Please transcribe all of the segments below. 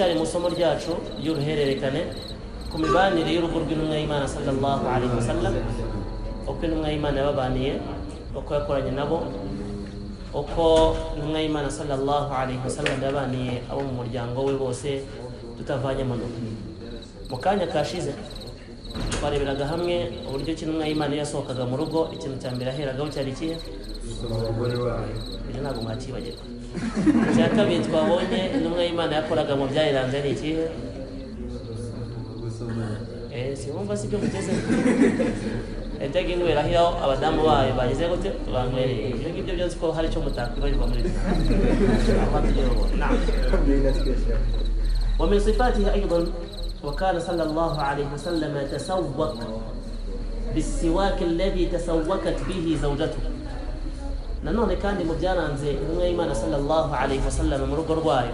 Turacyari mu somo ryacu ry'uruhererekane ku mibanire y'urugo rw'intumwa y'Imana sallallahu alaihi wasallam, uko intumwa y'Imana yababaniye, uko yakoranye nabo, uko intumwa y'Imana sallallahu alaihi wasallam yabaniye abo mu muryango we bose tutavanyemo n'umwe. Mu kanya kashize twareberaga hamwe uburyo ki intumwa y'Imana yasohokaga mu rugo, ikintu cya mbere aheragaho cyari ikihe? Ibyo ntabwo mwakibagirwa. Icya kabiri twabonye intumwa y'Imana yakoraga mu byayiranze ni ikihe? Sinumva si ibyo mugeze. Yajyaga inywera aho abadamu bayo bageze gute banywereye. Ibyo ngibyo byose ko hari icyo mutakwibagirwa muri byo. ومن صفاته أيضا وكان صلى الله عليه وسلم يتسوق بالسواك الذي تسوكت به زوجته. Nanone kandi mu byaranze intumwa y'Imana sallallahu alaihi wasallam mu rugo rwayo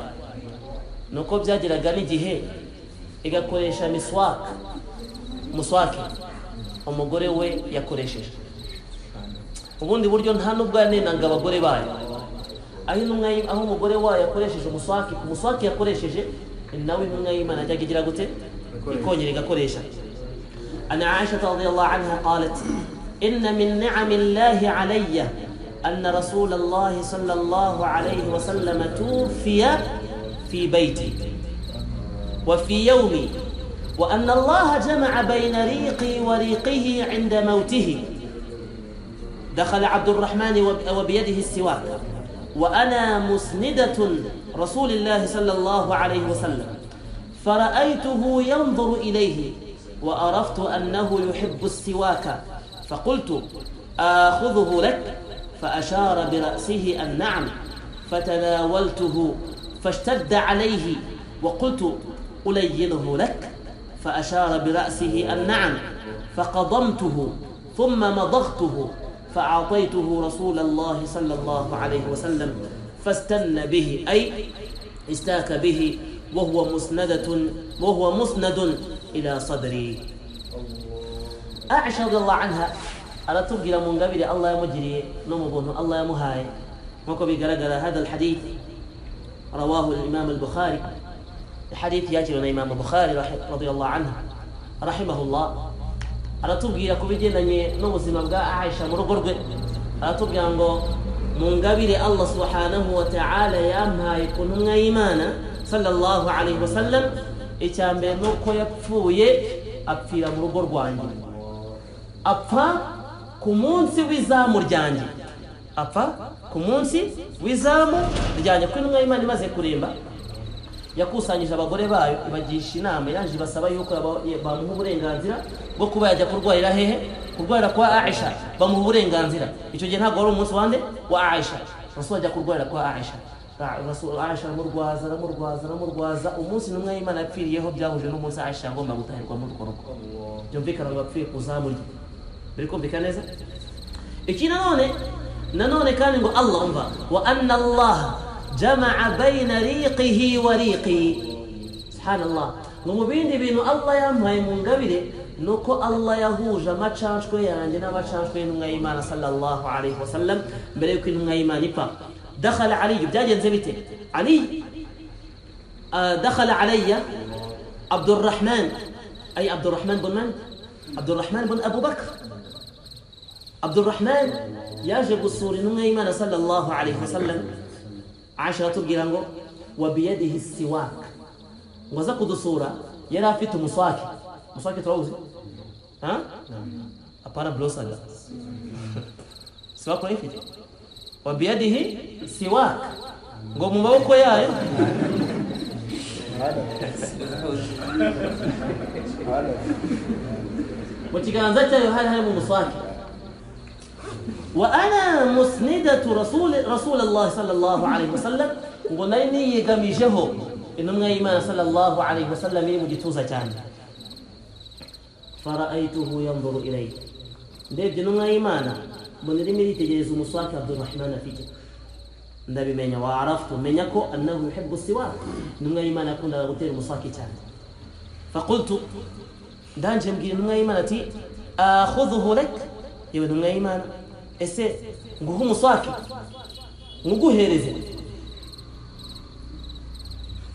nuko byageraga n'igihe igakoresha miswak, muswaki umugore we yakoresheje. Ubundi buryo nta nubwo yanenanga abagore bayo, aho intumwa aho umugore wayo yakoresheje umuswaki, ku muswaki yakoresheje nawe intumwa y'Imana ajyaga igira gute ikongera igakoresha. Ana Aisha radhiyallahu anha qalat inna min ni'amillahi alayya أن رسول الله صلى الله عليه وسلم توفي في بيتي وفي يومي وأن الله جمع بين ريقي وريقه عند موته. دخل عبد الرحمن وبيده السواك وأنا مسندة رسول الله صلى الله عليه وسلم فرأيته ينظر إليه وعرفت أنه يحب السواك فقلت آخذه لك فأشار برأسه أن نعم فتناولته فاشتد عليه وقلت ألينه لك فأشار برأسه أن نعم فقضمته ثم مضغته فأعطيته رسول الله صلى الله عليه وسلم فاستن به أي استاك به وهو مسند إلى صدري. عائشة رضي الله عنها aratubwira mu ngabire Allah yamugiriye no mu buntu Allah yamuhaye nkuko bigaragara. Hada alhadith rawahu al-Imam al-Bukhari, hadith yakiriwe na Imam al-Bukhari radiyallahu anhu rahimahullah. Aratubwira ku bigendanye n'ubuzima bwa Aisha mu rugo rwe, aratubwira ngo mu ngabire Allah subhanahu wa ta'ala yampaye ku ntumwa y'Imana sallallahu alayhi wasallam, icya mbere nuko yapfuye apfira mu rugo rwanjye, apfa ku munsi w'izamu ryanjye, apfa ku munsi w'izamu ryanjye. Ko intumwa y'Imana imaze kuremba yakusanyije abagore bayo ibagisha inama, yaje basaba yuko bamuha uburenganzira bwo kuba yajya kurwarira hehe, kurwarira kwa Aisha. Bamuha uburenganzira. Icyo gihe ntabwo wari umunsi wande wa Aisha. Rasul ajya kurwarira kwa Aisha, Rasul Aisha aramurwaza aramurwaza aramurwaza. Umunsi intumwa y'Imana yapfiriyeho byahuje n'umunsi Aisha agomba gutahirwa muri urwo rugo. Byumvikana ngo apfuye ku zamu rye. Biri kumvikana neza? Iki nanone kandi ngo Allah umva wa anna Allah jama'a bayna riqihi wa riqi. Subhanallah. Ngo mu bindi bintu Allah yampaye mu ngabire nuko Allah yahuje amacanshwe yanjye n'amacanshwe y'intumwa y'Imana sallallahu alaihi wasallam mbere y'uko intumwa y'Imana ipfa. Dakhala Ali, byagenze bite? Ali dakhala alayya Abdurrahman, ay Abdurrahman bin man? Abdurrahman bin Abu Bakr. Abdurrahman yaje gusura intumwa y'Imana sallallahu alaihi wasallam. Aisha atubwira ngo wa biyadihi siwak, ngo aza kudusura yari afite umuswaki. Muswaki turawuzi? Ha? Apana blosaga. Siwak urayifite? Wa biyadihi siwak, ngo mu maboko yayo mu kiganza cyayo hari harimo umuswaki. وأنا مسندة رسول الله صلى الله عليه وسلم, ngo nari niyegamijeho intumwa y'Imana sallallahu alayhi wasallam iri mu gituza cyanjye. Fara'aytuhu yanzuru ilayhi, ndebye intumwa y'Imana mbona irimo iritegereza umuswaki Abdurrahman afite. Ndabimenya wa araftu, menya ko annahu yuhibbu siwak, intumwa y'Imana yakundaga gutera umuswaki cyane. Faqultu, ndanje mbwira intumwa y'Imana ati akhudhuhu lak, yewe intumwa y'Imana ese nguhe umuswaki nguguhereze?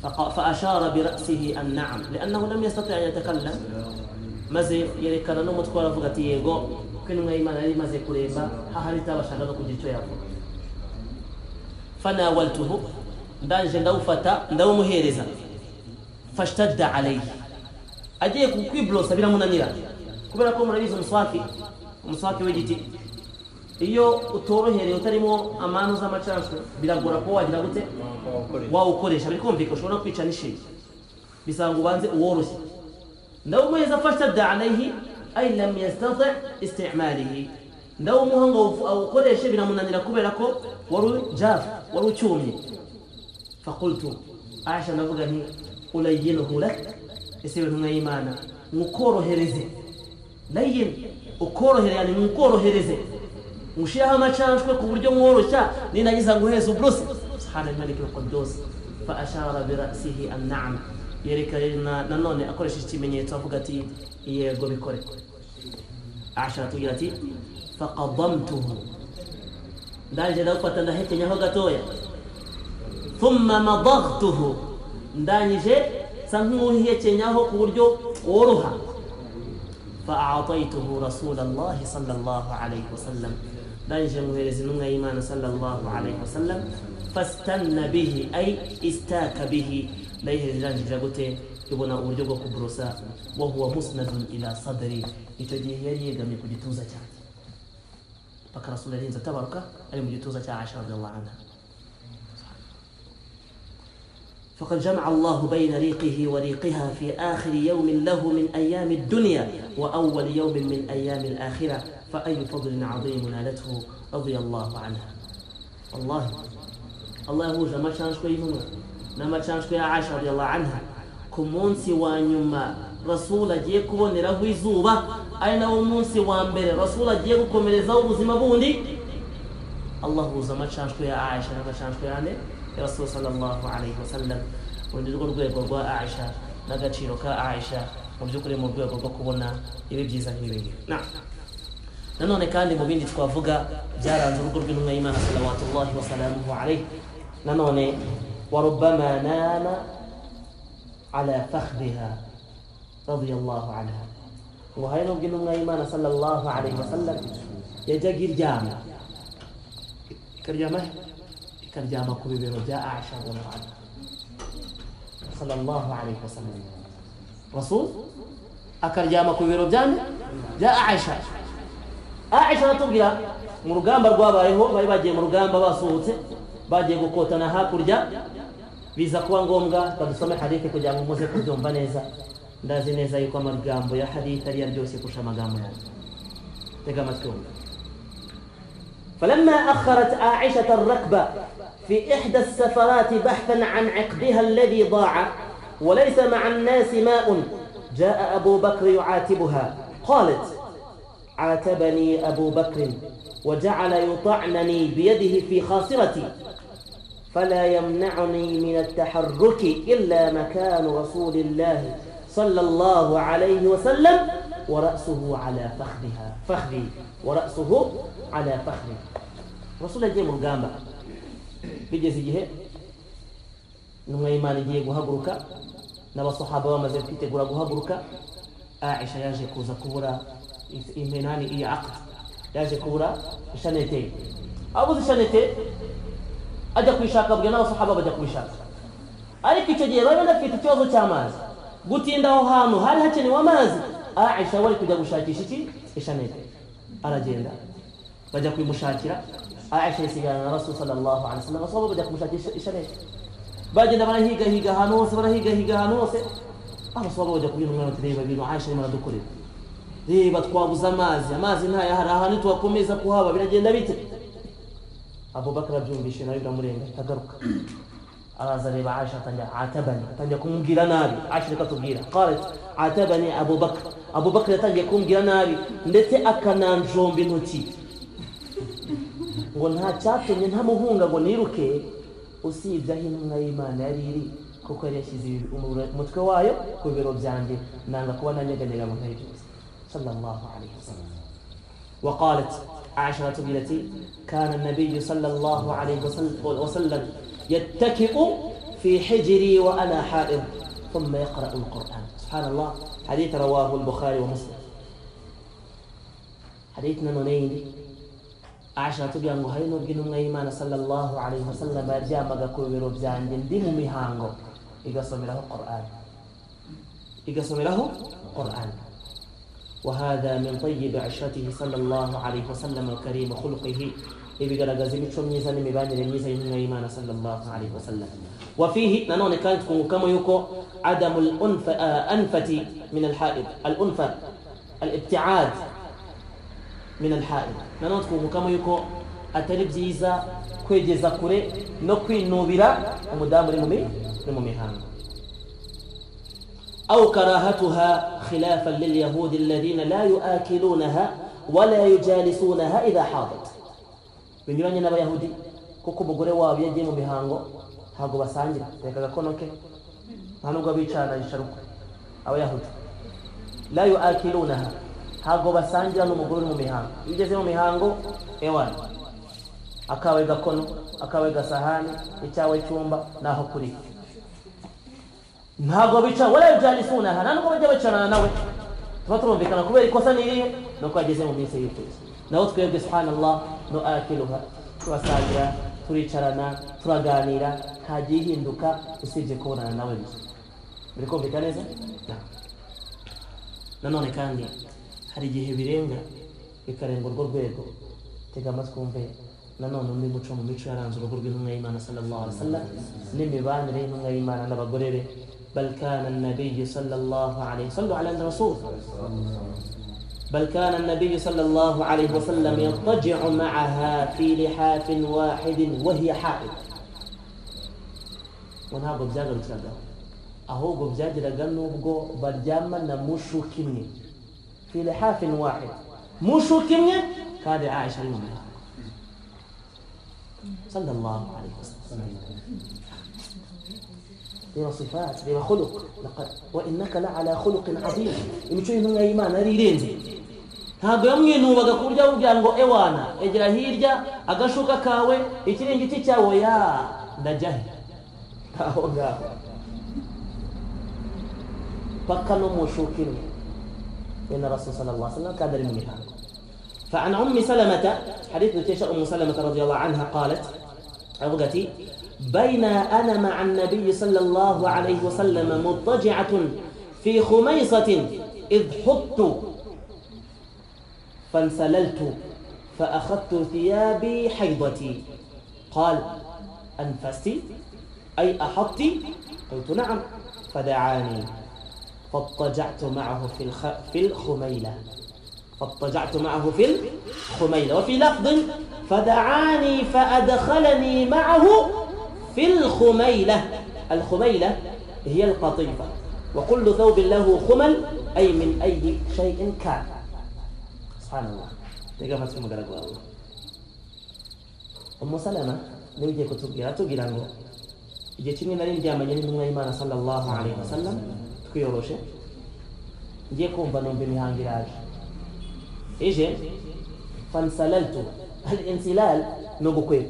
فأشار برأسه أن نعم لأنه لم يستطع أن يتكلم maze yerekana n'umutwe aravuga ati yego ko intumwa y'Imana yari imaze kuremba hahari itabashaga no kugira icyo yavuga. Fanawaltuhu, ndanje ndawufata ndawumuhereza. Fashtadda alayhi, agiye kukwiblosa biramunanira kubera ko murabizi umuswaki w'igiti iyo utorohereye utarimo amanu z'amacanshwe biragora ko wagira gute wawukoresha, birikumvika ushobora kwica n'ishinge, bisanga ubanze uworoshye. Ndawumuhereza fashtadda alayhi ay lam yastati istimalihi, ndawumuha ngo awukoreshe biramunanira kubera ko wari jafu, wari ucyumye. Faqultu, Aisha ndavuga nti ulayinuhu lak, ese intumwa y'Imana mukorohereze, layin ukorohere, yani mukorohereze, mushireho amacanshwe ku buryo mworoshya ninagiza nguheza ubrose. Subhana al-malik al-quddus. Fa ashara bi ra'sihi an na'am, yerekana nanone akoresheje ikimenyetso avuga ati yego bikore. Aisha atubwira ati faqadamtuhu, ndaje ndawufata ndahekenyaho gatoya. Thumma madaghtuhu, ndangije nsa nk'uhekenyaho ku buryo woroha. Fa'ataytuhu rasulallahi sallallahu alayhi wasallam, ndangije muhereza intumwa y'Imana sallallahu alayhi wasallam. Fastanna bihi ay istaka bihi, ndayihereza irangije gute ibona uburyo bwo kubrosa. Wa huwa musnadun ila sadri, icyo gihe yari yegamye ku gituza cyanjye paka Rasul yarinze atabaruka ari mu gituza cya Aisha radiyallahu anha. فقد جمع الله بين ريقه وريقها في آخر يوم له من أيام الدنيا وأول يوم من أيام الآخرة، فأي فضل عظيم نالته رضي الله عنها. والله الله يهوج ما شانشكو يمنا نما شانشكو يا عائشة رضي الله عنها كمونسي وانيما رسول agiye kuboneraho izuba ari nawo munsi wa mbere Rasul agiye gukomerezaho ubuzima bundi. Allah huza amacanshwe ya Aisha n'amacanshwe yane ya Rasul sallallahu alayhi wasallam. Urundi rwo rwego rwa Aisha n'agaciro ka Aisha mu by'ukuri mu rwego rwo kubona ibi byiza nk'ibi. Nanone kandi mu bindi twavuga byaranze urugo rw'intumwa y'Imana sallallahu wa salamuhu alayhi, nanone wa rubbama nama ala fakhdiha radiyallahu anha, ngo hari n'ubwo intumwa y'Imana sallallahu alayhi wasallam yajyaga iryama ikaryama ku bibero bya Aisha radiyallahu anha sallallahu alayhi wasallam. Rasul akaryama ku bibero bya Aisha. Aisha aratubwira mu rugamba rwabayeho, bari bagiye mu rugamba basohotse bagiye gukotana hakurya, biza kuba ngombwa badusome hadithi kugira ngo muze kubyumva neza. Ndazi neza yuko amagambo ya hadithi ari aryoshye kurusha amagambo yanjye. Tega amatwi wumve. فلما أخرت عائشة الركبة في إحدى السفرات بحثا عن عقدها الذي ضاع وليس مع الناس ماء، جاء أبو بكر يعاتبها. قالت: عاتبني أبو بكر وجعل يطعنني بيده في خاصرتي، فلا يمنعني من التحرك إلا مكان رسول الله صلى الله عليه وسلم ورأسه على فخذها فخذي ورأسه على فخذي. Rasul agiye mu rugamba, bigeze igihe intumwa y'Imana igiye guhaguruka n'abasahaba bamaze kwitegura guhaguruka, Aisha yaje kuza kubura impenani iya aqd, yaje kubura ishanete. Abuze ishanete ajya kuyishaka, abwira n'abasahaba bajya kuyishaka, ariko icyo gihe bari banafite ikibazo cy'amazi, gutinda aho hantu hari hakenewe amazi. Aisha wari kujya gushakisha iki ishanete, aragenda bajya kuyimushakira. Aisha yisigana na Rasul sallallahu alaihi wasallam, abasahaba bajya kumushakisha ishanete, bagenda barahigahiga ahantu hose, barahigahiga ahantu hose. Abasahaba bajya kubwira umwana ati: reba ibintu Aisha arimo aradukorera, reba twabuze amazi, amazi ntayahari, ahantu tuhakomeza kuhaba biragenda bite? Abubakar abyumvishe nawe biramurenga, atagaruka araza areba Aisha, atangira atabani, atangira kumubwira nabi. Aisha reka tubwira, qalat atabani Abu Bakr, Abu Bakr yatangiye kumbwira nabi ndetse akananjomba intoki, ngo nta cyatumye ntamuhunga ngo niruke usibye aho intumwa y'Imana yari iri, kuko yari yashyize umutwe wayo ku bibero byanjye, nanga kuba nanyeganyega ngo ntabe byose. Sallallahu alayhi wasallam. وقالت عائشة التي: كان النبي صلى الله عليه وسلم يتكئ في حجري وأنا حائض ثم يقرأ القرآن. سبحان الله. حديث رواه البخاري ومسلم. حديثنا نونين Aisha atubwira ngo hari n'ubwo intumwa y'Imana sallallahu alayhi wasallam yaryamaga ku bibero byanjye ndi mu mihango igasomeraho Qur'an, igasomeraho Qur'an. وهذا من طيب عشرته صلى الله عليه وسلم وكريم خلقه. ibigaragaza imico myiza n'imibanire myiza y'intumwa y'Imana sallallahu alayhi wasallam. وفيه nanone kandi twungukamo yuko عدم الأنفة من الحائض، الأنفة الابتعاد من الحائض. Nanone twungukamo yuko atari byiza kwegeza kure no kwinubira umudamu uri mu mihango. أو كراهتها خلافا لليهود الذين لا يؤكلونها ولا يجالسونها إذا حاضت. Binyuranye n'abayahudi kuko umugore wabo yagiye mu mihango ntabwo basangira, reka agakono ke nta nubwo bicarana yicaruka. Abayahudi la yuakilunaha, ntabwo basangira n'umugore uri mu mihango. Iyo ugeze mu mihango ewana akawe gakono, akawe gasahani, icyawe cyumba naho kuri, ntabwo bicara. Wala yujalisunaha, nta nubwo bajya bicarana nawe. Tuba turumvikana kubera ikosa ni irihe? Nuko ageze mu minsi y'ukwezi. Naho twebwe subhanallah nuakiluha, turasangira, turicarana, turaganira, nta gihinduka usibye kubonana nawe gusa. Biri kumvikana neza? Nanone kandi hari igihe birenga bikarenga urwo rwego. Tega amatwi wumve nanone undi muco mu mico yaranze urugo rw'intumwa y'Imana sallallahu alaihi wasallam n'imibanire y'intumwa y'Imana n'abagore be. بل كان النبي صلى الله عليه صلوا على الرسول بل كان النبي صلى الله عليه وسلم يضطجع معها في لحاف واحد وهي حائض. Ntabwo byagarukiraga ahubwo byageraga n'ubwo baryamana mushuka imwe, fi lihafin wahid, mushuka imwe, kandi Aisha ari mu mihango sallallahu alayhi wasallam. Reba sifat, reba khuluq, laqad wa innaka la ala khuluqin azim. Imico y'intumwa y'Imana yari irenze, ntabwo yamwinubaga ku buryo amubwira ngo ewana egera hirya agashuka kawe ikiringiti cyawe ya ndajya he aho ngaho paka no mushuka imwe. Inna rasul sallallahu alayhi wasallam kandi ari mu mihango. فعن أم سلمة حديث نتيشة أم سلمة رضي الله عنها قالت أبغتي بين أنا مع النبي صلى الله عليه وسلم مضطجعة في خميصة إذ حطت فانسللت فأخذت ثيابي حيضتي. قال أنفست أي أحطت؟ قلت نعم. فدعاني فاضطجعت معه في الخميلة، فاضطجعت معه في الخميلة. وفي لفظ فدعاني فأدخلني معه في الخميلة. الخميلة هي القطيفة، وكل ثوب له خمل أي من أي شيء كان. سبحان الله. تقفت في مقرق الله. أم سلمة نوجه كتبgira tubwira ngo igihe kimwe nari ndyamanye n'intumwa y'Imana sallallahu alayhi wasallam twiyoroshe, ngiye kumva numva imihango iraje ije, fansalaltu. Al-insilal ni ugukwega,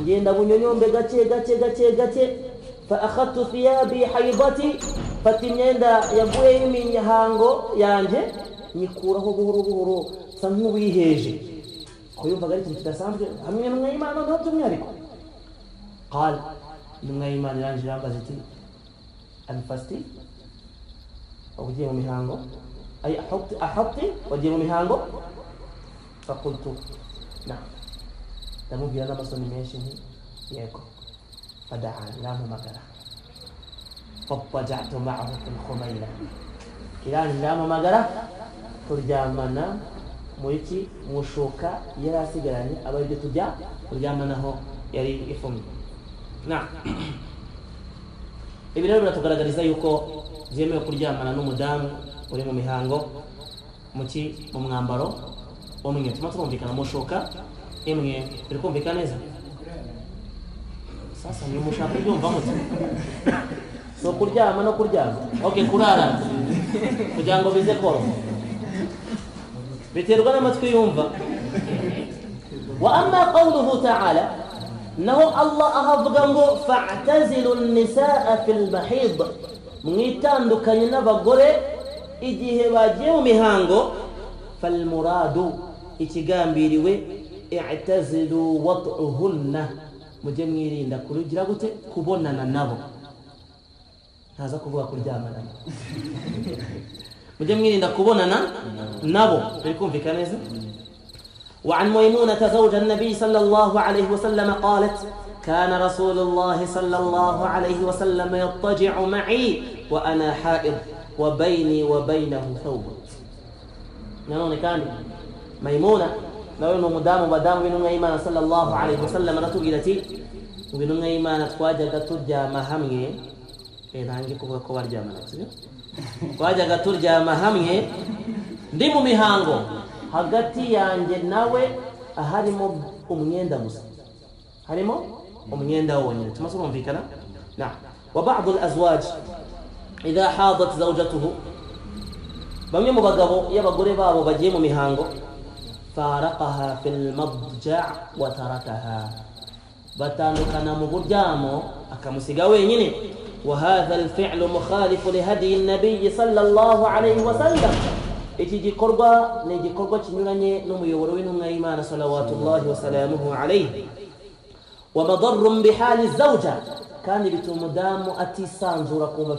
ngenda bunyonyombe gake gake gake gake. Fa akhadtu thiyabi haidati, fata imyenda yavuyeho imihango yanjye nyikuraho buhoro buhoro nsa nk'uwiheje. Ko yumvaga ari ikintu kidasanzwe hamwe n'intumwa y'Imana noneho by'umwihariko. Qal, intumwa y'Imana irangije irambaza iti anfasti, ugiye mu mihango, ay ahatti, wagiye mu mihango? Faqultu na'am. Ndamubwira n'amasoni menshi nti yego. Fada'ani, irampamagara. Fataja'tu ma'ahu fil khumayla, irangije irampamagara turyamana muri ki mushuka yari asigaranye, aba aribyo tujya kuryamanaho yari ifumye. Ibi rero biratugaragariza yuko byemewe kuryamana n'umudamu uri mu mihango mu mwambaro umwe. Tuma turumvikana mushuka imwe, biri kumvikana neza? Sasa ni mushaka kubyumva mute? So kuryama no kuryama, okay, kurara kugira ngo bize koroha biterwa n'amatwi yumva. Wa amma qawluhu ta'ala, Naho Allah ahavuga ngo fa'tazilu an-nisaa fil mahid, mwitandukanye n'abagore igihe bagiye mu mihango. Falmuradu, ikigambiriwe, i'tazilu wat'uhunna, mujye mwirinda kurugira gute kubonana nabo. Ntaza kuvuga kuryamana, mujye mwirinda kubonana nabo. Biri kumvikana neza? وعن ميمونة زوج النبي صلى الله عليه وسلم قالت كان رسول الله صلى الله عليه وسلم يضطجع معي وأنا حائض وبيني وبينه ثوب. Nanone kandi Maimuna nawe ni umudamu badamu w'intumwa y'Imana sallallahu alayhi wasallam, aratubwira ati ngo intumwa y'Imana twajyaga turyama hamwe. Ntange kuvuga ko baryamana, sibyo? Twajyaga turyama hamwe ndi mu mihango, hagati yanjye nawe harimo umwenda gusa, harimo umwenda wonyine. Tumaze kumvikana? Na wa ba'd al-azwaj idha hadat zawjatuhu, bamwe mu bagabo iyo abagore babo bagiye mu mihango, faraqaha fil madja' wa tarakaha, batandukana mu buryamo akamusiga wenyine. Wa hadha al-fi'lu mukhalif li hadi an-nabiy sallallahu alayhi wa sallam, iki gikorwa ni igikorwa kinyuranye n'umuyoboro w'intumwa y'Imana salawatullahi wa salamuhu alayhi. Wa madarrun bihali zawja, kandi bituma umudamu atisanzura kumva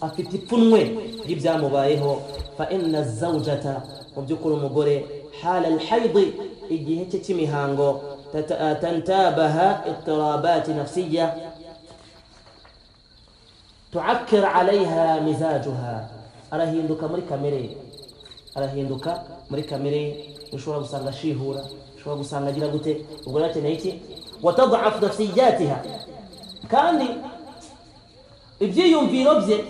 afite ipfunwe ry'ibyamubayeho. Fa inna zawjata, mu by'ukuri umugore, hala al-hayd, igihe cye cy'imihango, tantabaha ittirabat nafsiyya tu'akkir alayha mizajuha, arahinduka muri kamere, arahinduka muri kamere. Ushobora gusanga ashihura, ushobora gusanga agira gute, ubwo akeneye iki? Watad'af nafsiyatiha, kandi ibyiyumviro bye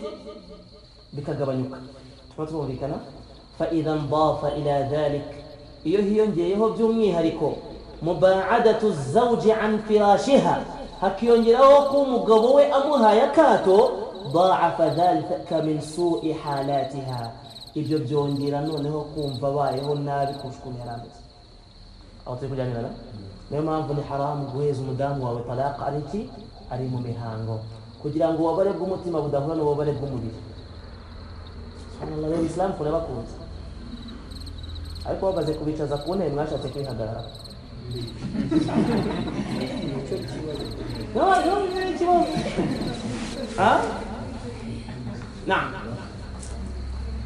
bikagabanyuka. Tuba twumvikana? Fa idha ndafa ila dhalik, iyo hiyongeyeho by'umwihariko mubaadatu zawji an firashiha, hakiyongeraho ko umugabo we amuhaye akato, da'afa dhalika min su'i halatiha, ibyo byongera noneho kumva bayeho nabi kurusha ukuntu yari ameze. Aho turi kujyanirana? Niyo mpamvu ni haramu guheza umudamu wawe talaka ari iki? Ari mu mihango, kugira ngo ububabare bw'umutima budahura n'ububabare bw'umubiri. Subhanallah, rero Islam kurabakunze, ariko bamaze kubicaza ku ntebe mwashatse kwihagarara.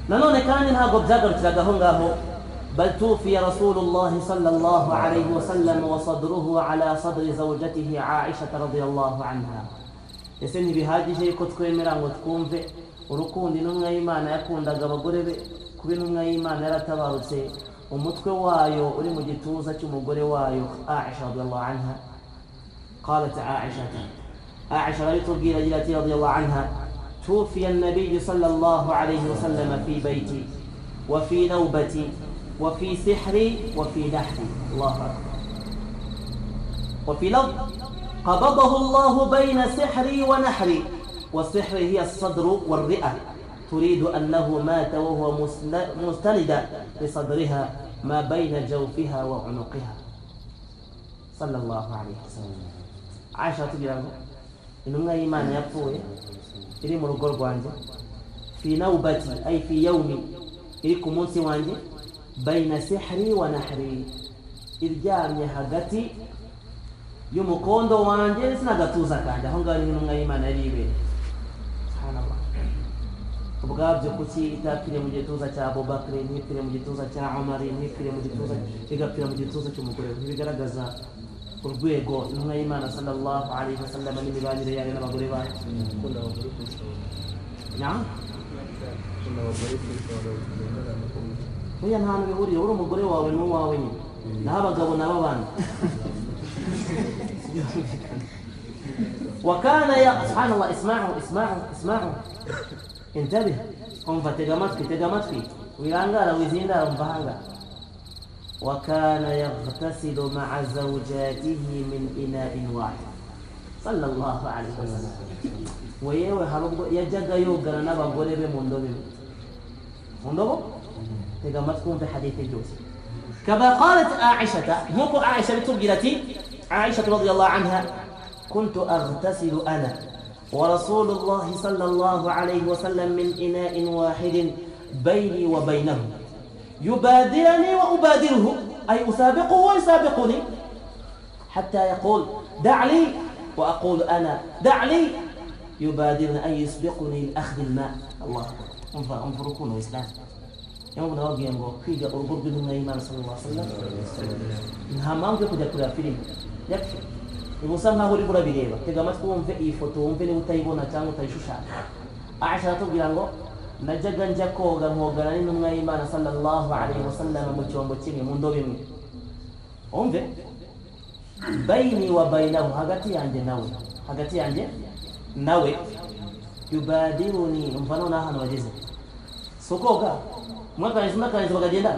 Nanone kandi ntabwo byagarukiraga aho ngaho. بل توفي رسول الله صلى الله عليه وسلم وصدره على صدر زوجته عائشة رضي الله عنها. Ese ntibihagije ko twemera ngo twumve urukundo intumwa y'Imana yakundaga abagore be, kuba intumwa y'Imana yaratabarutse umutwe wayo uri mu gituza cy'umugore wayo Aisha radiyallahu anha. قالت عائشة، عائشة رضي الله عنها: توفي النبي صلى الله عليه وسلم في بيتي وفي نوبتي وفي سحري وفي نحري. الله أكبر. وفي لفظ: قبضه الله بين سحري ونحري، والسحر هي الصدر والرئة، تريد أنه مات وهو مستند لصدرها ما بين جوفها وعنقها صلى الله عليه وسلم. عائشة تجرى intumwa y'Imana yapfuye iri mu rugo rwanjye, fi naubati ay fi yawmi, iri ku munsi wanjye, bayna sihri wa nahri, iryamye hagati y'umukondo wanjye ndetse n'agatuza kanjye. Aho ngaho intumwa y'Imana yari ibereye. Subhanallah. Ubwabyo kuki itapfiriye mu gituza cya Abubakar, ntipfire mu gituza cya Umar, ntipfire mu gituza, igapfira mu gituza cy'umugore? Ntibigaragaza urwego intumwa y'Imana sallallahu alayhi wasallam n'imibanire yayo n'abagore bayo? Oya, nta hantu bihuriye, uri umugore wawe n'uwawe nyine, naho abagabo nabo abana. وكان يا سبحان الله، اسمعوا اسمعوا اسمعوا، انتبه، umva, tega amatwi, tega amatwi, wirangara wizindara, umva hanga. وكان يغتسل مع زوجاته من إناء واحد صلى الله عليه وسلم. Weyewe hari yajyaga yogana n'abagore be mu ndobo imwe. Mu ndobo? Tega amatwi wumve hadithi byose. كما قالت عائشة، nk'uko Aisha bitubwira ati: Aisha radhiyallahu anha kuntu aghtasilu ana wa rasulullah sallallahu alayhi wa sallam min ina'in wahidin bayni wa baynahu yubadirani wa ubadiruhu ay usabiquhu wa yusabiquni hatta yaqul da' li wa aqulu ana da' li yubadirni ay yusbiquni li akhdhi al-ma'. Allah akbar. Umva urukundo Islam. Niyo mpamvu nababwiye ngo kwiga urugo rw'intumwa y'Imana sallallahu alaihi wasallam nta mpamvu yo kujya kureba filime yakfi uba usa nkaho urimo urabireba. Tega amatwi wumve iyi foto, wumve niba utayibona cyangwa utayishushanya. Aisha aratubwira ngo najyaga njya koga nkogana n'intumwa y'Imana sallallahu alaihi wasallam mu cyombo kimwe, mu ndobo imwe. Wumve bayini wa bayinahu, hagati yanjye nawe, hagati yanjye nawe, yubadiruni. Umva none ahantu bageze si ukoga umwe akarangiza undi akarangiza bakagenda.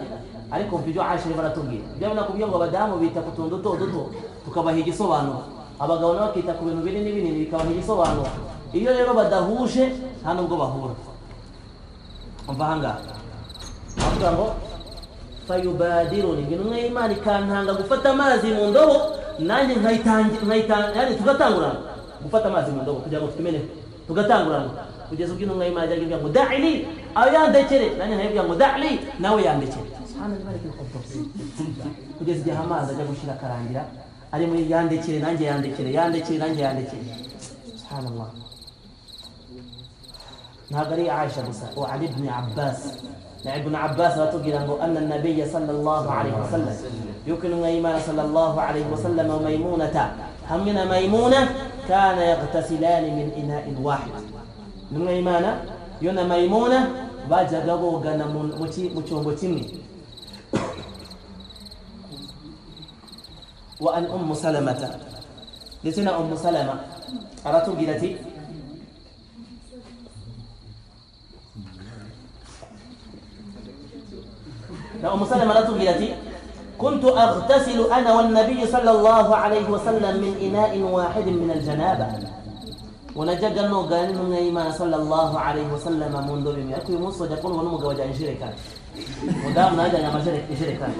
Ariko mva ibyo Aisha arimo aratubwira, ibyo nakubwiye ngo abadamu bita ku tuntu duto duto tukabaha igisobanuro, abagabo nabo bakita ku bintu binini binini bikabaha igisobanuro. Iyo rero badahuje nta nubwo bahura. Umva ahangaha avuga ngo fayubadiruni, ngo intumwa y'Imana ikantanga gufata amazi mu ndobo, nanjye nkayitangira, tugatangurana gufata amazi mu ndobo kugira ngo tumeneho, tugatangurana kugeza ubwo intumwa y'Imana yajyaga ivuga ngo da'li, ayo yandekere, nanjye nkayibwira ngo da'li, nawe yandekere. Subhanallah al-Quddus. Kugeza igihe amazi ajya gushira akarangira ari muri yandekere nanjye yandekere, yandekere nanjye yandekere. Subhanallah. Ntabwo ari Aisha gusa, wa Ali ibn Abbas. Na Ibn Abbas aratubwira ngo anna an-nabiy sallallahu alayhi wasallam, yuko intumwa y'Imana sallallahu alayhi wasallam wa Maimunata, hamwe na Maimuna, kana yaghtasilani min ina'in wahid. Intumwa y'Imana yo na Maimuna bajyaga bogana mu cyombo kimwe. Wa an Ummu Salamata, ndetse na Ummu Salama aratubwira ati na Ummu Salama aratubwira ati كنت أغتسل أنا والنبي صلى الله عليه وسلم من إناء واحد من الجنابة. ونajyaga noga n'intumwa y'Imana sallallahu alayhi wasallam mu ndobo imwe. Ariko uyu munsi wajya kubona n'umugabo ajyanye ijerekani, umudamu nawe ajyanye ijerekani,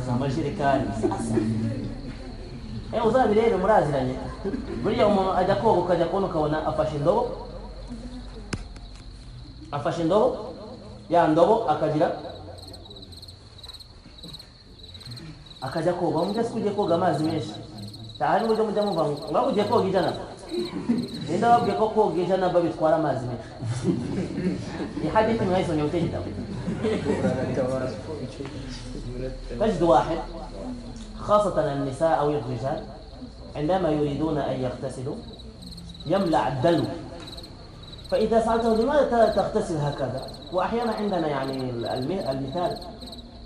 amajerekani sasa. Uzabirebe muraziranye. Buriya umuntu ajya koga ukajya kubona ukabona afashe indobo, afashe indobo, ya ndobo akagira akajya koga. Mujya se ugiye koga amazi menshi, hari n'uburyo mujya muva ngo ugiye koga ijana. Ninde wabwiye ko koga ijana bitwara amazi menshi? Ni hadithi mwayisomye mu gitabo. تجد واحد خاصة النساء أو الرجال عندما يريدون أن يغتسلوا يملأ الدلو، فإذا سألته لماذا تغتسل هكذا، وأحيانا عندنا يعني المثال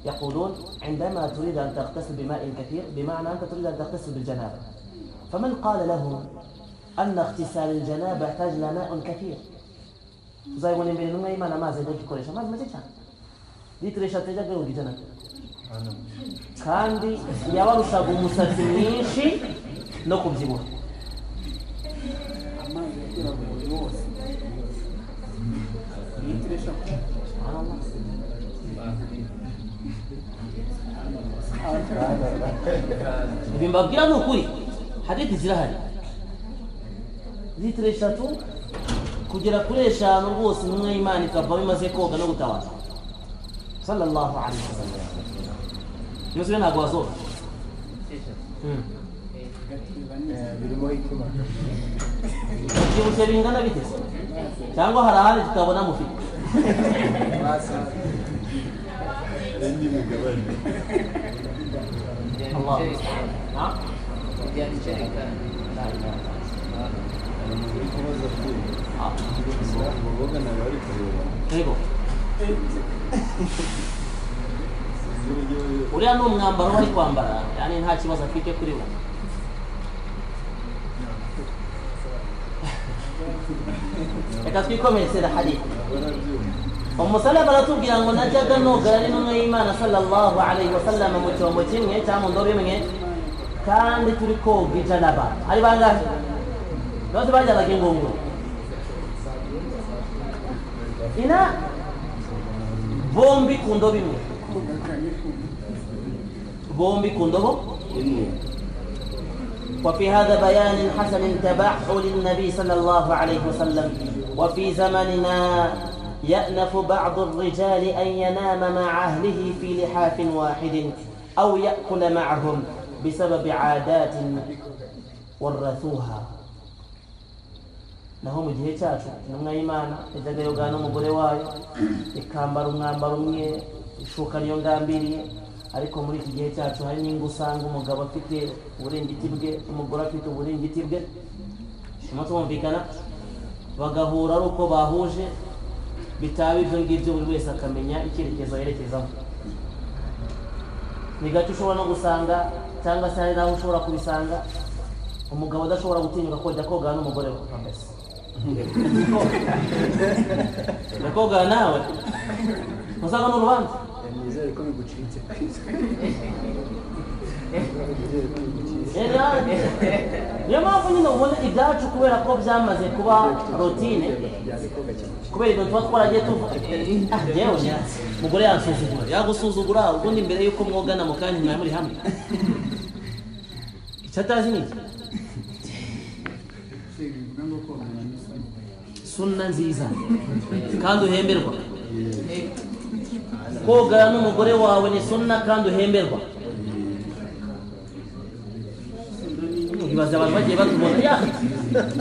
يقولون عندما تريد أن تغتسل بماء كثير بمعنى أنت تريد أن تغتسل بالجنابة، فمن قال لهم أن اغتسال الجنابة يحتاج إلى ماء كثير؟ uzabibona imbere intumwa y'Imana amazi ajya gukoresha amazi make cyane, litiro eshatu ajya guhura ijana, kandi yabarushaga umusatsi mwinshi no kubyibuha. Amazi yagera mu mubiri wose, litiro eshatu. Ibi mbabwira ni ukuri, hadithi zirahari. Litiro eshatu kugera kuri eshanu rwose intumwa y'Imana ikava bimaze koga no gutabaza sallallahu alaihi wasallam. Yose ntabwo wazoga byibushye bingana bite se? Cyangwa hari ahandi tutabona mufite? Allah. Yego. Uriya ni umwambaro bari kwambara, yani nta kibazo afite kuri wo. Reka twikomereze na hadithi. Ummu Salama aratubwira ngo najyaga nogana n'intumwa y'Imana sallallahu alayhi wasallam mu cyombo kimwe cyangwa mu ndobo imwe, kandi turi koga ijanaba. Ari bangahe? Bose bajyanaga ingunguru. Ina bombi ku ndobo imwe, bombi ku ndobo imwe. وفي هذا بيان حسن تبعل النبي صلى الله عليه وسلم. وفي زمننا يأنف بعض الرجال أن ينام مع أهله في لحاف واحد أو يأكل معهم بسبب عادات ورثوها. Naho mu gihe cyacu intumwa y'Imana yajyaga yogana n'umugore wayo, ikambara umwambaro umwe, ishuka niyo ngambiriye. Ariko muri iki gihe cyacu hari n'ingo usanga umugabo afite uburingiti bwe, umugore afite uburingiti bwe, umunsi bumvikana bagahura ari uko bahuje, bitaba ibyo ngibyo buri wese akamenya icyerekezo yerekezamo. Ni gake ushobora no gusanga, cyangwa se hari n'aho ushobora kubisanga, umugabo adashobora gutinyuka kojya kogana n'umugore we mbese ndakogana nawe musaga n'urubanza. Nizere ko bigucitse. Niyo mpamvu nyine ubona ibyacu kubera ko byamaze kuba rutine, kubera ibintu tuba twaragiye tuva. Yewe umugore yansuzugura, yagusuzugura ubundi mbere y'uko mwogana mu kanya mwari muri hamwe. Icyo atazi ni iki? Sunna nziza kandi uhemberwa. Kogana n'umugore wawe ni sunna kandi uhemberwa. Ibaze abantu bagiye batubona ya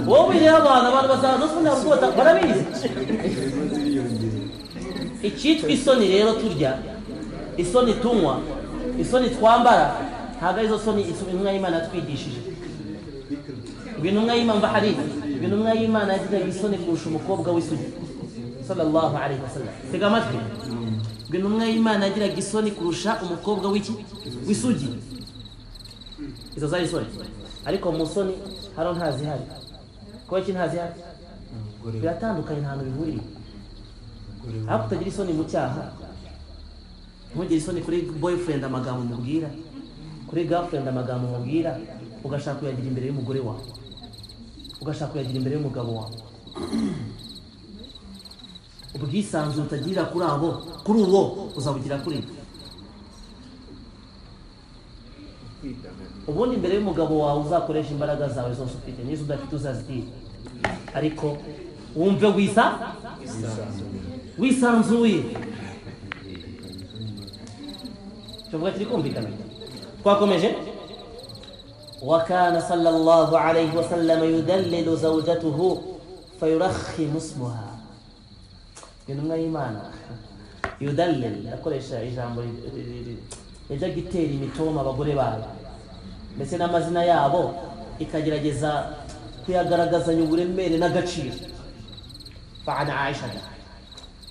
wowe bireba abantu bazaza sunna rwose barabizi. Icyitwa isoni rero turya, isoni tunywa, isoni twambara, ntabwo arizo soni intumwa y'Imana yatwigishije. Intumwa y'Imana mva hadith, intumwa y'Imana yagiraga isoni kurusha umukobwa w'isugi sallallahu alayhi wasallam. Tega amatwi. Intumwa y'Imana yagiraga isoni kurusha umukobwa w'iki? W'isugi. Izo zari isoni, ariko mu soni hano ntazihari. Kuba iki ntazihari? Biratandukanye, nta hantu bihuriye. Ariko utagira isoni mu cyaha, ntugire isoni kuri boyfriend amagambo umubwira, kuri girlfriend amagambo umubwira, ugashaka kuyagira imbere y'umugore wawe, ugashaka kuyagira imbere y'umugabo wawe. Ubwisanzure utagirira kuri abo, kuri uwo uzabugira kuri. Ubundi imbere y'umugabo wawe uzakoresha imbaraga zawe zose ufite, n'izo udafite uzazitira, ariko wumve wisanzuye. Tuvuga kiri kumvikana. Twakomeje. وكان صلى الله عليه وسلم يدلل زوجته فيرخم اسمها. Intumwa y'Imana yudallil, akoresha ijambo yajyaga itera imitoma abagore bayo ndetse n'amazina yabo ikagerageza kuyagaragazanya uburemere n'agaciro. فعن عائشة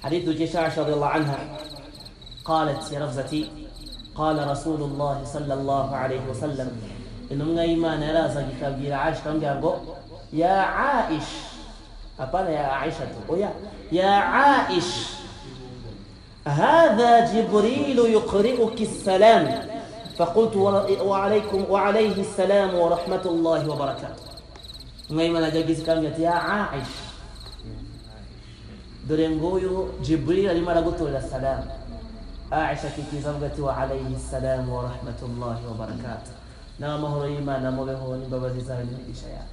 حديث جيش عائشة رضي الله عنها قالت يا رفزتي قال رسول الله صلى الله عليه وسلم intumwa y'Imana yarazaga ikabwira Aisha ikambwira ngo ya Aish, apana ya Aisha tu, oya ya Aish, هذا جبريل يقرئك السلام فقلت وعليكم وعليه السلام ورحمة الله وبركاته. Intumwa y'Imana yajyaga ikambwira ati ya Aish, dore nguyu Jibril arimo aragutorera salamu. Aisha akikiza avuga ati wa alayhi salam wa rahmatullahi wa barakatuh, n'amahoro y'Imana mubeho n'imbabazi zawe n'imigisha yawe.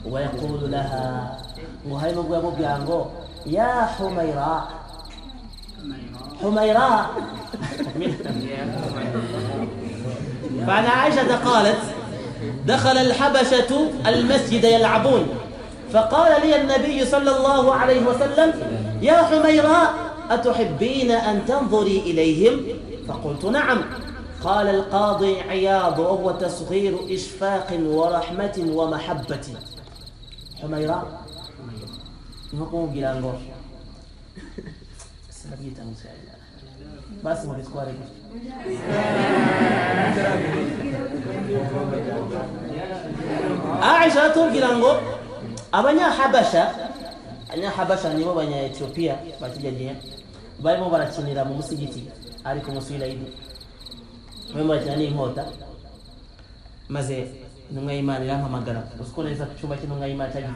Wayaqulu laha, ngo hari n'ubwo yamubwira ngo ya Humayra, Humayra. فعن عائشة قالت دخل الحبشة المسجد يلعبون فقال لي النبي صلى الله عليه وسلم يا حميراء أتحبين أن تنظري إليهم؟ فقلت نعم. قال القاضي عياض وهو تصغير إشفاق ورحمة ومحبة. حميراء نقوم بلانغور بس ما بيتكواري. Aisha atubwira ngo abanyahabasha nibo banya Ethiopia bakijya gihe barimo barakinira mu musigiti ariko munsi y'Ilayidi barimo barakina n'inkota, maze intumwa y'Imana irampamagara. Uzi ko neza ku cyumba cy'intumwa y'Imana cyari